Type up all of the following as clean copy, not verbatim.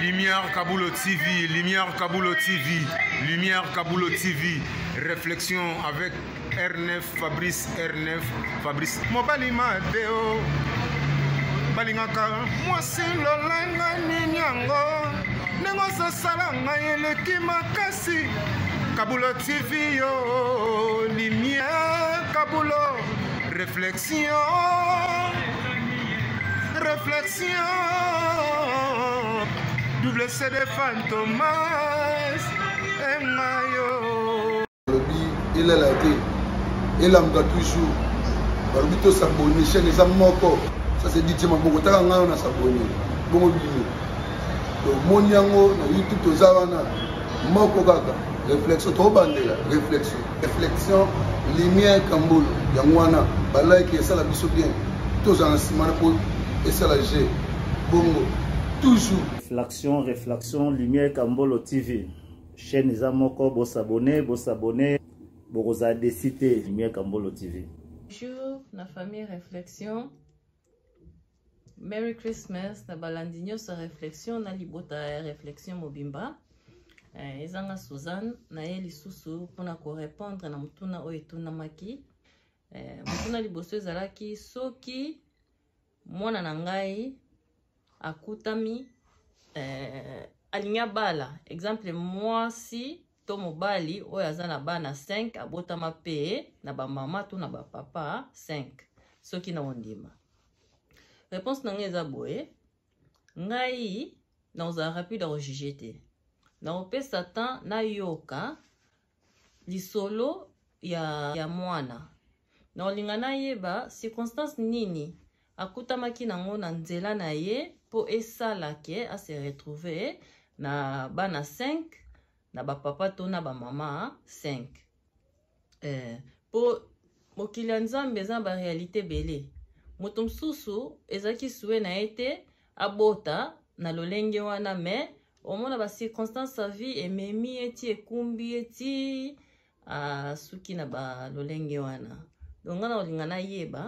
Lumière Kabulo TV, Lumière Kabulo TV, Lumière Kabulo TV. Réflexion avec R9 Fabrice R9 Fabrice. Mobali Mateo. balingaka mwasi lolenge nini yango ndenge ozosala ngai eleki makasi kabulo tv yo lumière kabulo réflexion réflexion double cd fantomas engayo balobi elala te elamuka toujours balobi tosabone chaîne eza moko ça c'est dj maboko taka ngai wana sabone bongo bino tomoni yango na youtube toza wana moko kaka réflexion tobandela réflexion réflexion lumière kambolo yango wana balike esala biso bien tozala na nsima na mpo esala g bongo toujours réflexion réflexion lumière kambolo tv chaîne eza moko bosabone bosabone bokozala desi te lumière kambolo tv bonjour na famille réflexion Merry Christmas na balandi nyonso ya réflexion na libota ya réflexion mobimba. Eh, ezanga Suzanne naye lisusu mpona korepondre na motuna oyo etunamaki. Eh, motuna liboso ezalaki soki mwana na ngai akutami eh, alingi abala exemple mwasi to mobali oyo aza na bana 5 abotama mpe na bamama to na bapapa 5 soki na ondima réponse na ngai eza boye ngai nakozala rapide ya kojuge te nakopesa temps nayoka lisolo ya, ya mwana nakolinga nayeba circonstance nini akutamaki nango na nzela na ye mpo esala ke ase retrouve na bana 5 na bapapa to na bamama 5 eh, mpo mokili ya nzambe eza na barealité ebele moto mosusu ezalaki sue na ye te abota na lolenge wana me omona bacirconstance ya vie ememi ye ti ekumbi ye ti asuki na balolenge wana donc nga na kolinga nayeba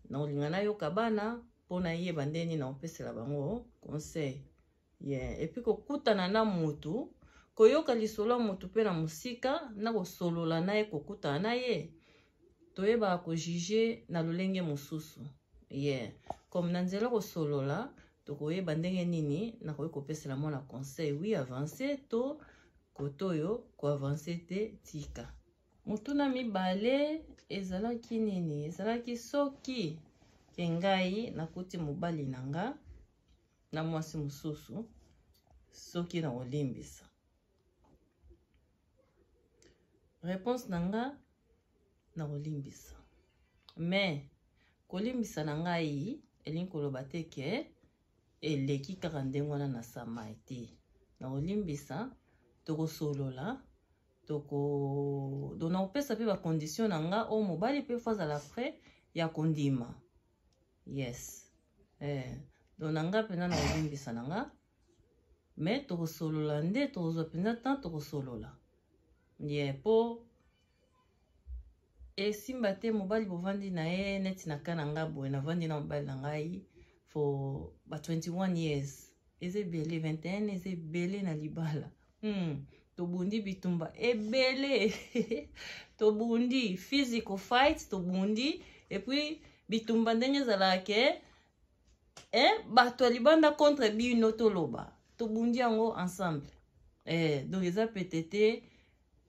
na kolinga nayoka bana mpo nayeba nde nini nakopesela bango conseil yeah. epuis kokutana na motu koyoka lisolo ya motu mpe na mosika na kosolola na ye kokutana na ye toyebaka kojuge na lolenge mosusu yeah. comme na nzela kosolola tokoyeba ndenge nini nakoki kopesela mwana conseil oui avance to kote oyo koavance te tika Motuna mibale ezalaki nini? Ezalaki soki ke ngai nakuti mobali na nga na mwasi mosusu soki nakolimbisa. Réponse na nga nakolimbisa. Mais kolimbisa na ngai elingi koloba te ke eleki kaka ndenge wana na samai te. Nakolimbisa, tokosolola toko donc nakopesa mpe bacondition na nga oyo mobali mpe fo azala prêt ya kondima yes eh. donc na nga mpenza nakolimbisa na nga mais tokosolola nde tokozwa mpenza temps tokosolola ye yeah, mpo esimba te mobali bovandi na ye neti na ka na nga boye navandi na mobali na ngai for ba 21 years eza ebele 21 eza ebele na libala hmm. tobundi bitumba ebele tobundi physical fight tobundi epuis bitumba ndenge ezalaka ke eh, bato ya libanda contre bino toloba tobundi yango ensemble eh, donc eza pete te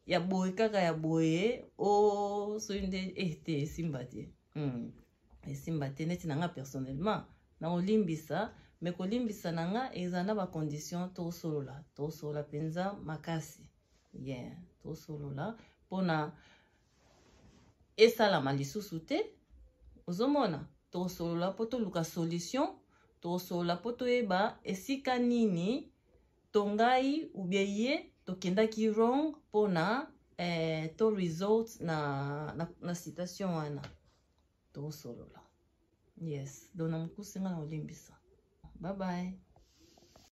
ya boye kaka ya boye o oh, soki nde eh, te esimba te hmm. esimba te neti na nga personnellement nakolimbisa me kolimbisa na nga ezala na bacondition tosolola tosolola mpenza makasi yeah tosolola mpona esalama lisusu te ozomona tosolola mpo toluka solution tosolola mpo toyeba esika nini to ngai ou bien ye tokendaki wrong mpona eh, to result na, na, na situation wana tosolola yes donc na mokuse ngai na kolimbisa bye bye.